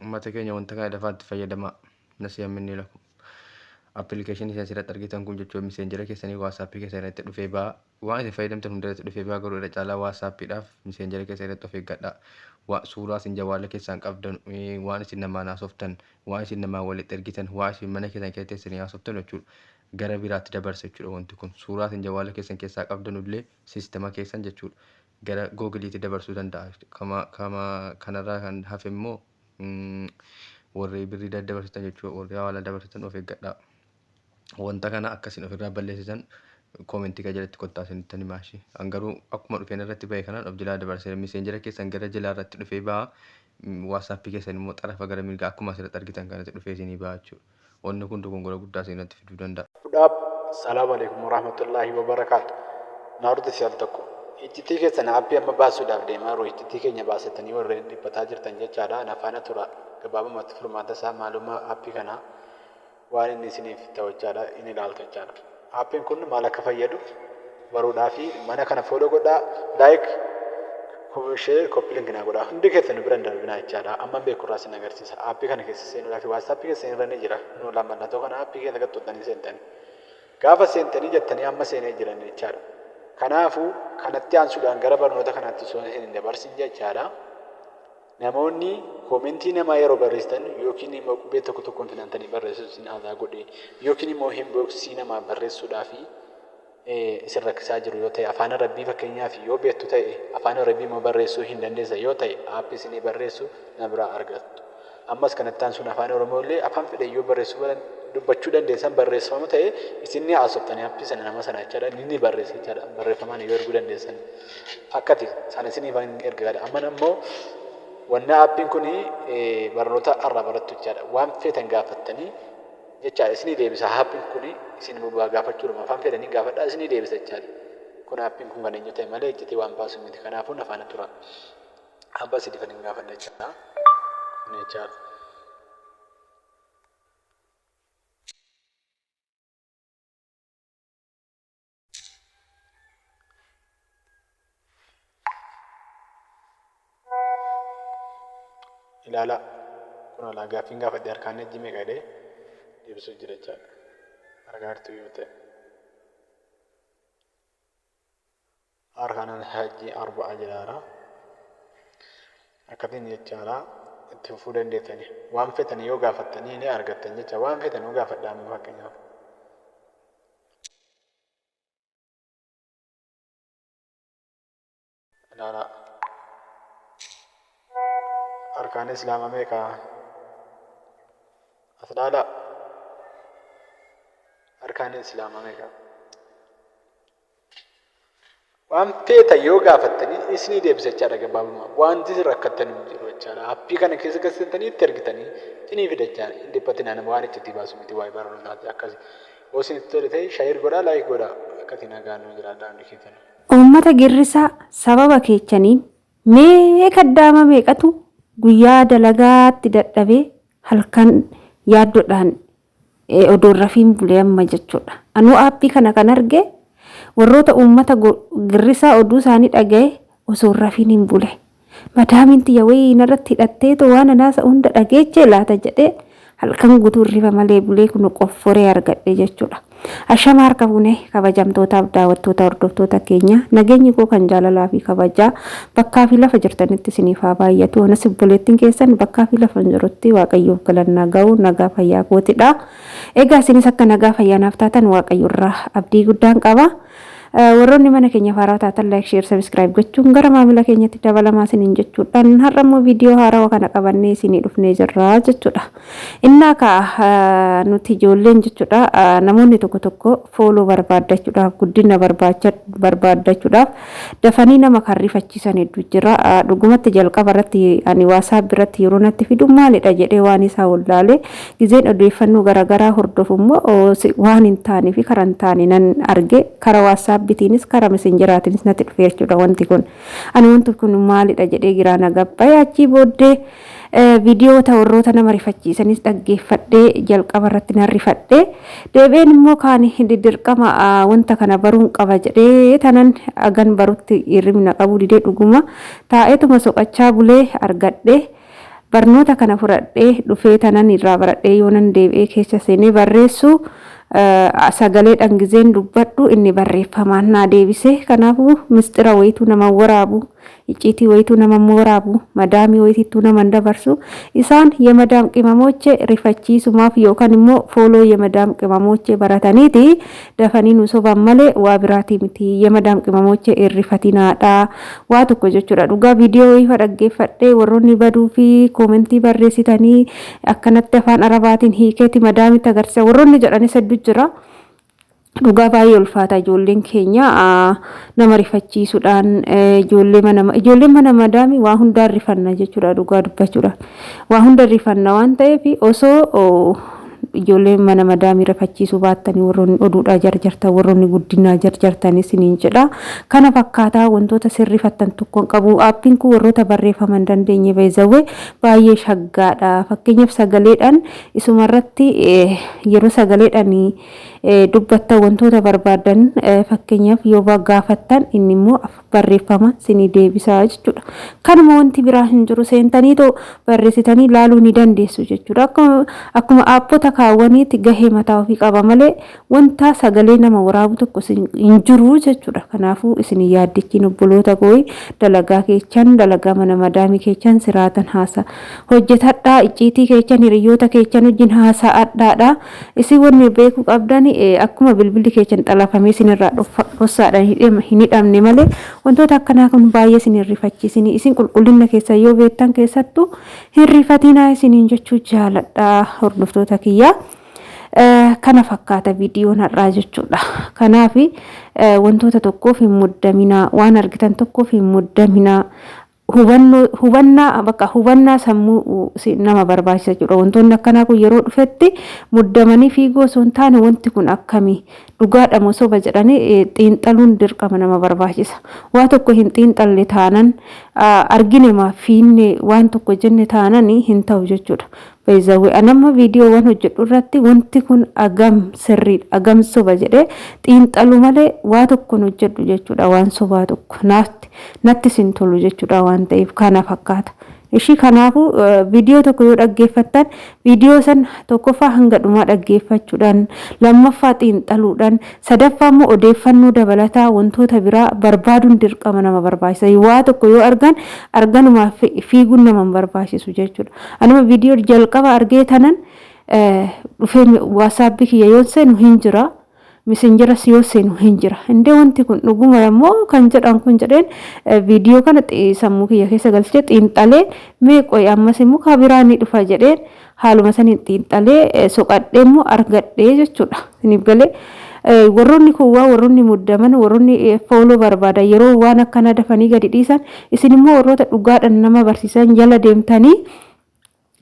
Uummata keenya wanta kana dafaa itti fayyadamaa. Nasiha minni lakum. Appilikeeshinii isin asirratti argitan kun jechuun miseenjera keessanii waatsaappii keessan irratti dhufee ba'a. Waan isin fayyadamtan hunda irratti dhufee ba'a, garuu irra caalaa waatsaappiidhaaf miseenjera keessan irratti of eeggadhaa. Suuraa isin jawaala keessaan qabdan, waan isin namaan haasoftan, waan isin namaan walitti ergitan, waan isin mana keessan keessa teessanii haasoftan jechuudha. Gara biraatti dabarsa jechuudha wanti kun. Suuraa isin jawaala keessan keessaa qabdan illee siistema keessan jechuudha. Gara googiliitti dabarsuu danda'a. Kama kanarraa kan hafe immoo warri birrii daddabarsitan jechuudha, warri hawaala dabarsitan of eeggadhaa. Wanta kana akkasiin ofirraa balleessitan koomentii kan jalatti kottaa isinitti himaa ishee. An garuu akkuma dhufeen irratti bahe kanaan of jalaa dabarseera. Miseenjera keessan gara jalaa irratti dhufee baha. Waatsaappii keessan immoo xarafa gara mirgaa akkuma asirratti argitan kanatti dhufee isinii baha jechuudha. Wanni kun dogongora guddaa isinirratti fiduu danda'a. Fudhaab Salaamu Aleykum Warahmatullaahi Wabarakaatu Na hordisi al tokko. Iccitii keessan aappii amma baasuudhaaf deemaa jiru iccitii keenya baasattanii warreen dhiphataa jirtan jechaadha na faana tura. Gabaabumatti furmaata isaa, maalummaa aappii kanaa, waan inni isiniif ta'u jechaadha in ilaaltu jechaadha. Aappiin kun maal akka fayyadu baruudhaafi mana kana follow godhaa, like, share, copy link naa godhaa, hundi keessan nu bira hin darbinaa jechaadha. Amman beeku irraa isin agarsiisa. Aappii kana keessa seenuudhaafi WhatsApp keessan irra ni jira. Nu mallattoo kana aappii keessa gad tuqxanii seentanii. Gaafa seentanii jettanii amma seenee jiran jechaadha. Kanaafuu kanatti aansuudhaan gara barnoota kanaatti osoo isin hin dabarsin jechaadha. Namoonni koomentii namaa yeroo barreessitan yookiin immoo qubee tokko tokkoon filantanii barreessuu isin aadaa godhe yookiin immoo inboxii namaa barreessuudhaafi isin rakkisaa jiru yoo ta'e, afaan Arabbii fakkeenyaaf yoo beektu ta'e, afaan Arabbii immoo barreessuu hin dandeessan yoo ta'e, aappii isinii barreessu na biraa argattu. Ammas kanatti aansuun afaan Oromoo illee afaan fedhe yoo barreessuu dubbachuu dandeessan barreeffama ta'e isin ni haasoftanii aappii sana nama sana jechaadha, inni ni barreessa jechaadha, barreeffamaan yoo erguu dandeessan akkati sana isiniif ergaadha. Amma immoo wanna aappiin kun barnoota irraa barattu jechaadha, waan feetan gaafattanii jechaadha isinii deebisa. Aappiin kun isin gaafachuudhuma afaan fedhanii gaafadhaa, isinii deebisa jechaadha. Kun aappiin kun kan eenyu ta'e malee iccitii waan baasu miti. Kanaafuu na faana tura. Abbaa sidifan hin gaafadha jechaadha. Kun jechaadha. Ilaalaa, kun alaa gaaffiin gaafadhe harkaan ejji meeqa jedhee deebisuu jira jechaadha. Argaa jirtu yoo ta'e. Arkaan hajji arba'a jedhaara. Akkatiin jechaadha itti fufuu dandeettani. Waan feetan yoo gaafattanii ni argattan jecha, waan feetan yoo gaafadhaa amma fakkeenyaaf. Ilaalaa. Arkaan Islaamaa meeqa? As ilaalaa. Arkaan Islaamaa meeqa? Waan feetan yoo gaafattanii isinii deebisa jechaadha gabaabummaa. Wanti isin rakkattan hin jiru jechaadha. Aappii kana keessa galchitanii itti ergitanii isinii fida jechaadha. Hin dhiphatinaa, nama waan iccitii baasu miti, waa'ee barnootaati akkasi. Yoo isinitti tole ta'e share godhaa, like godhaa. Akkasii nagaan nu jiraadhaa hundi keessan. Uummata girrisaa, sababa keechaniin mee kaddaama meeqatu guyyaa dalagaatti dadhabee halkan yaaddodhaan odoo hin rafiin bule amma jechuudha. Anuu aappii kana kan arge warroota uummata girrisaa oduu isaanii dhaga'e osoo hin rafiin hin bule. Madaamiin tiyya wayii narratti hidhatteetoo waan anaasa hunda dhageechee laata jedhee halkan guutuu hirriba malee bulee kun qofforee argadhe jechuudha. Ashama harka fuune, kabajamtootaaf daawwattoota hordoftoota keenya, nageenyi koo kan jaalalaa fi kabajaa bakkaa fi lafa jirtanitti isiniif haa baay'atu. Anas obboleettiin keessan bakkaa fi lafa hin jirutti Waaqayyoof galannaa ga'u nagaa fayyaa kootidha. Egaa isinis akka nagaa fayyaa naaf taatan Waaqayyo irraa abdii guddaan qaba. Warroonni mana keenya haarawaa taatan like, share, subscribe gochuun gara maamila keenyatti dabalamaa isiniin jechuudhaan har'a immoo viidiyoo haarawaa kana qabannee isinii dhufnee jirra jechuudha. Innaa kaa nuti ijoolleen jechuudha, namoonni tokko tokko fooloo barbaaddachuudhaaf, guddina barbaaddachuudhaaf dafanii nama kan rifachiisan hedduu jira. Dhugumatti jalqaba irratti ani WhatsApp irratti yeroo natti fidu maalidha jedhee waan isaa wallaalee, gizeen odeeffannoo garaagaraa hordofu immoo waan hin taane fi karaa hin taane nan arge. Karaa WhatsAppitiinis karaa messenjeraatiinis natti dhufe jechuudha wanti kun. Ani wanti kun maalidha jedhee giraa na gabba'e. Achii booddee viidiyoota warroota nama rifachiisanis dhaggeeffadhee jalqaba irratti nan rifadhe. Deebi'een immoo kaan dirqama wanta kana baruun qaba jedhee tanan agan barutti hirribna qabuu didee dhuguma taa'eetuma soqachaa bulee argadhe. Barnoota kana fudhadhee dhufee tanan irraa baradhee yoonan deebi'ee keessa seenee barreessu sagalee dhangizeen dubbadhu inni barreeffamaan naa deebise. Kanaafuu mistira wayituu nama waraabu, icciitii wayituu nama waraabu, madaamii wayitittuu nama dabarsu. Isaan የመዳም ቅመሞች rifachiisumaaf yookaan immoo fooloo የመዳም ቅመሞች barataniiti dafanii nu soban malee waa biraatii miti. የመዳም ቅመሞች irrifatinaadha waa tokko jechuudha. Dhugaa viidiyoo wayii dhaggeeffadhee warroonni baduu fi koomentii barreessitanii akkanatti afaan arabaatiin hiikeeti madaamitti agarsiisa warroonni jedhanis hedduu jira. Dhugaa baay'ee ulfaata, ijoolleen keenya nama rifachiisuudhaan ijoolleen mana madaamii waa hundaan rifanna jechuudha. Dhugaa dubbachuudhaan waa hunda rifanna waan ta'eef, osoo ijoolleen mana madaamii rifachiisuu baattanii, warroonni oduudhaa jarjartan, warroonni guddinaa jarjartan isiniin jedha. Kana fakkaataa wantoota sirrifattan tokko hin qabu. Aappiin kun warroota barreeffaman dandeenye beezawee baay'ee shaggaadha. Fakkeenyaaf sagaleedhaan isumarratti yeroo sagaleedhaan dubbattan wantoota barbaadan, fakkeenyaaf yoo gaafattan, inni immoo barreeffama isinii deebisaa jechuudha. Kanuma, wanti biraa hin jiru. Seentanii too barreessitanii laaluu ni dandeessu jechuudha. Akkuma aappota kaawwaniitti gahee mataa ofii qaba malee wanta sagalee nama waraabu tokko hin jiru jechuudha. Kanaafuu isin yaaddichiin, obboloota koo, dalagaa keechan, dalagaa mana madaamii keechan siraatan haasa hojjetadhaa. Icciitii keechan hiriyoota keechan wajjin haasa'adhaadha. Isin wanni beekuu qabdan, akkuma bilbilli keechan xalafamee isinirraa dhossaadhaan hin hidhamne malee wantoota akkanaa kun baay'ee isin hin rifachiisini. Isin qulqullina keessa yoo beektan keessattuu hin rifatinaa isiniin jechuu jaaladha, hordoftoota kiyyaa. Kana fakkaata viidiyoon har'aa jechuudha. Kanaaf wantoota tokkoof hin muddaminaa, waan argitan tokkoof hin muddaminaa. Hubannoo, hubannaa, bakka hubannaa sammuu nama barbaachisa jechuudha. Wantoonni akkanaa kun yeroo dhufetti muddamanii fiiguu osoo hin taane, wanti kun akkamii, dhugaadha moo soba jedhanii xiinxaluun dirqama nama barbaachisa. Waa tokko hin xiinxalle taanan, argine maa fiinne waan tokko jenne taanan hin ta'u jechuudha. Beezawee anamma viidiyoowwan hojjedhu irratti wanti kun agam sirriidha, agam soba jedhee xiinxalu malee waa tokkon hojjedhu jechuudha. Waan sobaa tokko natti sin tolu jechuudha waan ta'eef kana fakkaata. Ishii kanaafuu viidiyoo tokko yoo dhaggeeffattan, viidiyoo san tokkoffaa hanga dhumaa dhaggeeffachuudhaan, lammaffaa xiinxaluudhaan, sadaffaa immoo odeeffannoo dabalataa wantoota biraa barbaaduun dirqama nama barbaachisa. Waa tokko yoo argan arganumaa fiiguun nama hin barbaachisu jechuudha. Anuma viidiyoo jalqaba argee tanan dhufee WhatsAppii kiyya yoo seenu hin jira. Messengeras yoo seenu hin jira. Indee wanti kun dhuguma immoo kan jedhan kun jedheen viidiyoo kana sammuu kiyya keessa galchee xiinxalee, mee qoy ammas immoo kabiraa ni dhufa jedheen haaluma saniin xiinxalee soqadhee immoo argadhee jechuudha. Isiniif galee, warroonni kun waa warroonni muddaman, warroonni fooloo barbaadan yeroo waan akkana dafanii gadi dhiisan, isin immoo warroota dhugaadhaan nama barsiisan jala deemtanii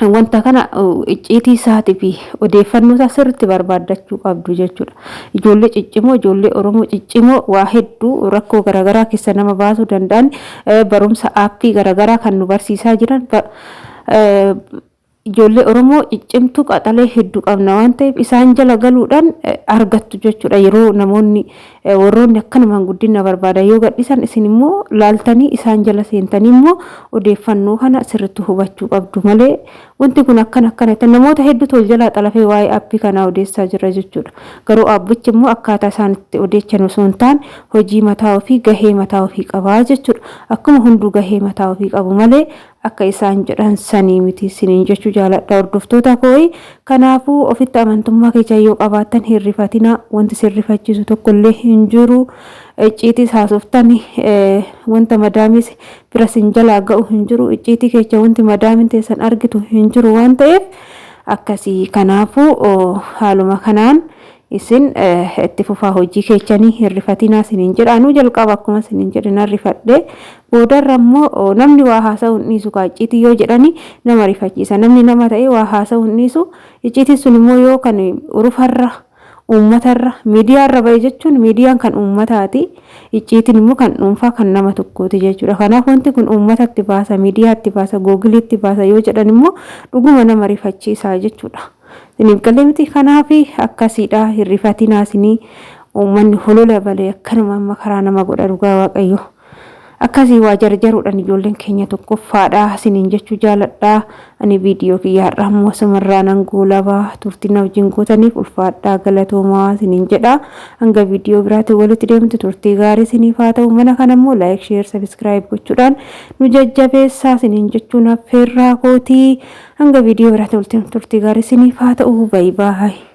wanta kana icciitii isaatii fi odeeffannoo isaa sirriitti barbaaddachuu qabdu jechuudha. Ijoollee ciccimoo, ijoollee Oromoo ciccimoo waa hedduu rakkoo garaagaraa keessa nama baasuu danda'an, barumsa aappii garaagaraa kan nu barsiisaa jiran, ijoollee Oromoo ciccimtuu qaxalee hedduu qabna waan ta'eef isaan jala galuudhaan argattu jechuudha. Yeroo namoonni warroonni akkanumaan guddina barbaadan yoo gadhisan, isin immoo laaltanii isaan jala seentanii immoo odeeffannoo kana sirriitti hubachuu qabdu malee wanti kun akkana akkana namoota hedduutu wal jalaa xalafee waa'ee aappii kanaa odeessaa jira jechuudha. Garuu aappichi immoo akkaataa isaan itti odeechan osoo hin taane hojii mataa ofii, gahee mataa ofii qabaa jechuudha. Akkuma hunduu gahee mataa ofii qabu malee akka isaan jedhan sanii miti isiniin jechuu jaaladha, hordoftoota kooyi. Kanaafuu ofitti amantummaa keessa yoo qabaattan hirrifatina, wanti sirrifachiisu tokkollee hin jiru. Icciitis haasoftan wanta madaamis bira sin jalaa ga'u hin jiru. Icciitii keessa wanti madaamin teessan argitu hin jiru waan ta'eef akkasii. Kanaafuu haaluma kanaan isin itti fufaa hojii keessanii, hirrifatinaa isiniin jedha. Anuu jalqaba akkuma isiniin jedhe nan rifadhe. Boodarra immoo namni waa haasa'u hin dhiisu. Kaacciitii yoo jedhani nama rifachiisa. Namni nama ta'e waa haasa'u hin dhiisu. Icciitiin sun immoo yoo kan urufarra, uummatarra, miidiyaarra ba'e jechuun, miidiyaan kan uummataati, icciitiin immoo kan dhuunfaa kan nama tokkooti jechuudha. Kanaaf wanti kun uummatatti baasa, miidiyaatti baasa, googiliitti baasa yoo jedhan immoo dhuguma nama rifachiisa jechuudha. Isiniif galee miti? Kanaaf akkasiidha, hirrifatinaa isinii. Uummanni holola balee akkanuma amma karaa nama godha, dhugaa waaqayyo. Akkasii waa jarjaruudhaan ijoolleen keenya tokkoffaadha isiniin jechuu jaaladha. Ani viidiyoo kiyya har'aa immoo asumarraa nan goolabaa, turtii na wajjin gootaniif ulfaadhaa, galatoomaa isiniin jedha. Hanga viidiyoo biraatiin walitti deemtu turtii gaarii isiniif haa ta'u. Mana kana immoo like, share, subscribe gochuudhaan nu jajjabeessaa isiniin jechuun affeerraa kootii. Hanga viidiyoo biraatiin walitti turtii gaarii isiniif haa ta'u. Bye bye.